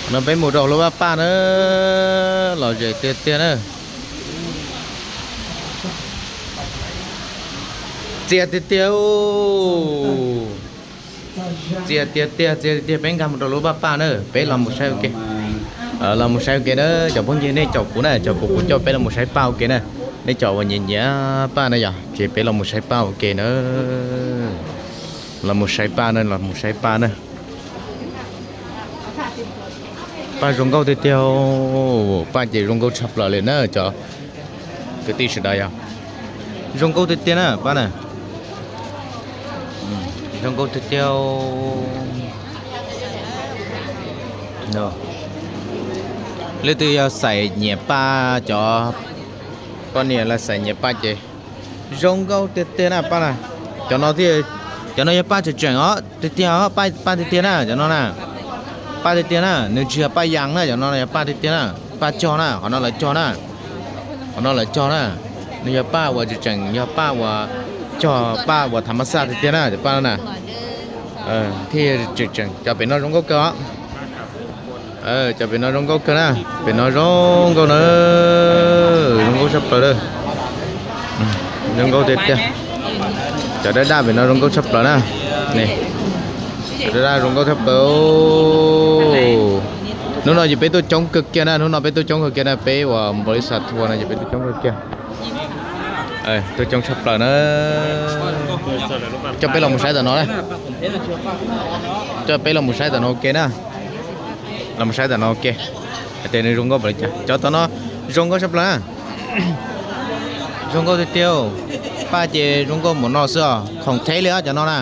No peb mus rau lub paj paj na, lom zem tiag tiag na. Txias tiag tiag, txias tiag tiag, txias tiag tiag. Peb nkag mus rau lub paj paj na, peb los mus saib ua ke. Los mus saib ua ke na, cov phooj ywg nej caum kuv na, caum kuv, kuv coj peb los mus saib paj ua ke na. Nej cov uas nyiam nyiam paj na yom, ces peb los mus saib paj ua ke na. Los mus saib paj na, los mus saib paj na. Paj zoo nkauj tiag tiag, paj ces zoo nkauj tshaj plaws li na cov kwv tij sawv daws yom. Zoo nkauj tiag tiag na paj na. Zoo nkauj tiag tiag. Leej twg yog xaim nyiam paj, cov poj niam lawv xaim nyiam paj ces zoo nkauj tiag tiag na paj na. Cov no thiaj, cov no yog paj tseem tseem os, tiag tiag os, paj tiag tiag na cov no na. Paj tiag tiag na, nws tsis yog paj yas na, cov no yog paj tiag tiag na. Paj cog na, qhov no lawv cog na. Qhov no lawv cog na. Nws yog paj uas tseem tseem, yog paj uas cog, paj uas thav mas xaj tiag tiag na cov paj no na. Thiaj tseem tseem, cov pem no zoo nkauj kawg os. Cov pem no zoo nkauj kawg na. Pem no zoo nkauj na. Zoo nkauj tshaj plaws na. Zoo nkauj tiag tiag. Cov daj daj pem no zoo nkauj tshaj plaws na. Cov daj daj zoo nkauj tshaj plaws. Hnub no ces peb tuaj coob kawg kiag na, hnub no peb tuaj coob kawg kiag na, peb uas npaum li xav thua no ces peb tuaj coob kawg kiag. Tuaj coob tshaj plaws na. Coj peb los mus saib tom no na. Coj peb los mus saib tom no ua ke na. Los mus saib tom no ua ke. Hais tias nws zoo nkauj npaum li cas. Cov tom no zoo nkauj tshaj plaws na. Zoo nkauj tiag tiag. Paj ces zoo nkauj npaum no xwb os, khoom theb li os cov no na.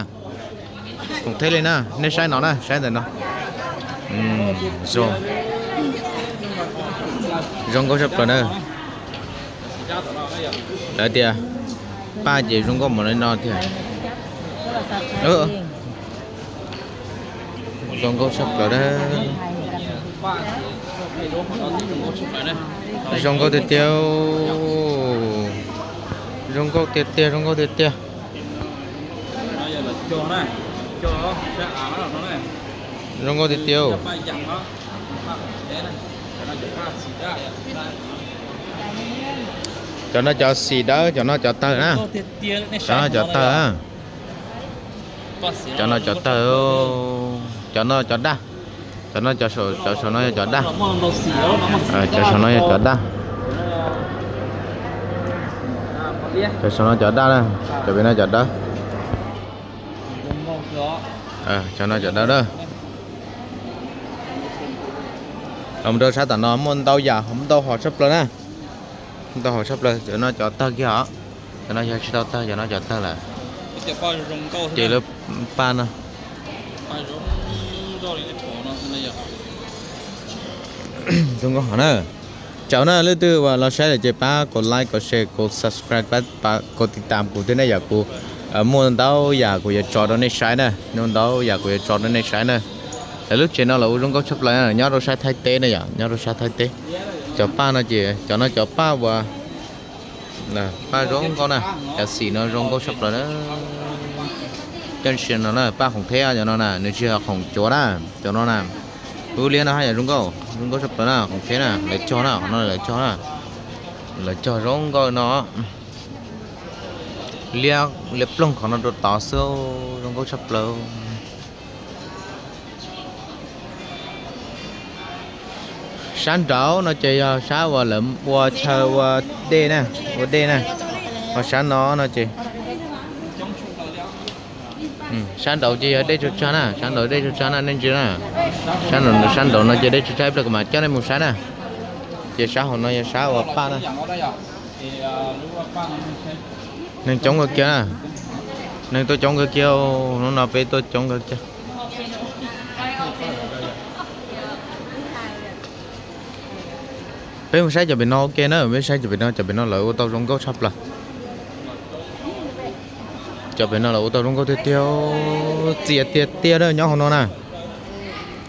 Khoom theb li na, nej saib no na, saib ntawm no. Zoo nkauj tshaj plaws na. Lawv tias paj ces zoo nkauj npaum li no tiag. Zoo nkauj tshaj plaws na. Zoo nkauj tiag tiag. Zoo nkauj tiag tiag, zoo nkauj tiag tiag. Zoo nkauj tiag tiag. Cov no cov xim dawb, cov no cov tawg na. Cov no cov tawg na. Cov no cov tawg, cov no cov daj. Cov no cov saum no yog cov daj. Cov saum no yog cov daj. Cov saum no cov daj na, cov pem no cov dawb. Cov no cov dawb na. Los rau sab tom no muaj ntau yam, ntau hom tshaj plaws na. Ntau hom tshaj plaws, cov no cov tawg kiag os. Cov no yog tsis tau tawg, cov no cov tawg lawm. Ces lub paj no zoo nkauj hov na. Tsaug na, leej twg uas los saib lawm ces pab kom like, kom share, kom subscribe, pab kom tiv tam kuv thiab nej yom. Kuv muaj ntau yam kuv yuav tso rau nej saib na, muaj ntau yam kuv yuav tso rau nej saib na. Lawv lub tsev no lawv ua zoo nkauj tshaj plaws na, nyob rau sab Thaib teb na yom, nyob rau sab Thaib teb. Cov paj no ces cov no cov paj uas paj zoo nkauj na, cov xim no zoo nkauj tshaj plaws na. Cov ntsia no na, paj khoom theb cov no na, nws tsis yog khoom cuav na, cov no na. Lub liab no haj yam zoo nkauj, zoo nkauj tshaj plaws na, khoom theb na, lawv cog na, qhov no lawv cog na. Lawv cog zoo nkauj no. Liab, liab ploog qhov no rau tod xwb, zoo nkauj tshaj plaws. Sab nraud no ces yog sab uas lawv ua chaw ua dej na, ua dej na. Ho sab no no ces, sab nraud ces yog dej tsuag tsag na, sab nraud dej tsuag tsag na, nej ntsia na. Sab nraud, sab nraud no ces dej tsuag tsag, ib pliag kuv mam coj nej mus saib na. Ces sab hauv no yog sab uas paj na. Neeg coob kawg kiag na. Neeg tuaj coob kawg kiag, hnub no peb tuaj coob kawg kiag. Peb mus saib cov pem no ua ke na, peb saib cov pem no, cov pem no lawv ua tau zoo nkauj tshaj plaws. Cov pem no lawv ua tau zoo nkauj tiag tiag, txias tiag tiag na, nyob hauv no na.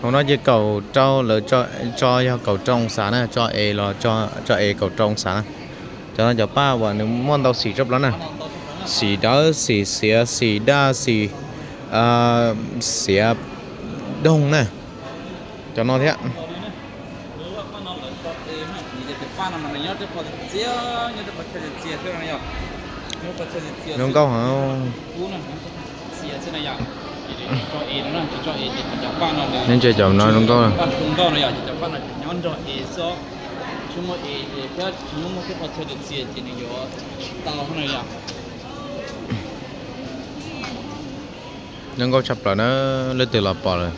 Hauv no ces kaum rau, lawv tso yog kaum rau oo xav na, tso es los tso es kaum rau oo xav na. Cov no cov paj uas nws muaj ntau xim tshaj plaws na. Xim dawb, xim xiav, xim daj, xim xiav doog na. Cov no thiab. Paj no mas nws nyob rau qhov txias, nyob rau qhov chaw txias xwb no yog. Nyob qhov chaw txias zoo nkauj heev. Kub no nyob rau qhov txias xwb no yog. Ces nws tso es no na, tsis tso es ces cov paj no nws, nyob ntse cov no zoo nkauj, paj zoo nkauj no yog, ces cov paj no nyob nrog es xwb. Tsis muaj es ces thiab tsis muaj muaj tej qhov chaw txias ces nws yuav tsis tau no yog. Zoo nkauj tshaj plaws na, leej twg los pom lawm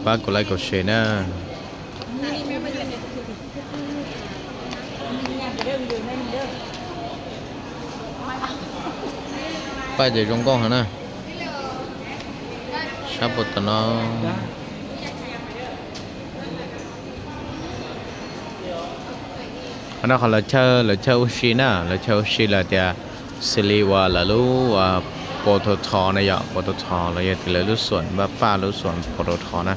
pab kuv like kuv share na. Paj ces zoo nkauj heev na. Sab puas tom no. Qhov no qhov lawv chaw, lawv chaw ua si na, lawv chaw ua si lawm tias xws li uas lawv lub pos tau thov na yom, pos tau thov los yog tias lawv lub xuam vaj paj lub xuam pos tau thov na,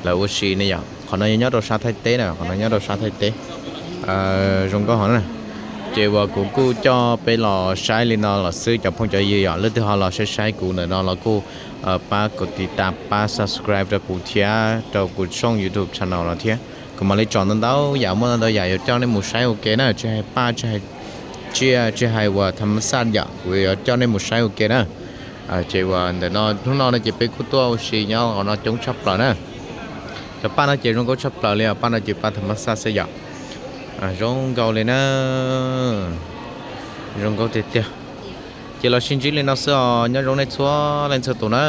lawv ua si ne yom. Qhov no yog nyob rau sab Thaib teb na, qhov no nyob rau sab Thaib teb. Zoo nkauj heev na. Ces uas kuv kuj coj peb los saib li no los xwb cov phooj cov ywg yom, leej twg ho los saib saib kuv ntawm no los kuj pab kuv tiv tas pab subscribe rau kuv thiab rau kuv tshooj YouTube channel no thiab. Kuv mam li tso ntau ntau yam, muaj ntau ntau yam yuav coj nej mus saib ua ke na, tsis hais paj, tsis hais tsiaj, tsis hais uas tham ma xaj yom, kuv yuav coj nej mus saib ua ke na. Ces uas ntawm no hnub no no ces peb kuj tuaj ua si nyob qhov no coob tshaj plaws na. Cov paj no ces zoo nkauj tshaj plaws li os, paj no ces paj tham ma xaj xwb yom. Zoo nkauj li na, zoo nkauj tiag tiag. Ces los sib ntsib li no xwb os, nyob zoo nej txhua leej txhua tus na.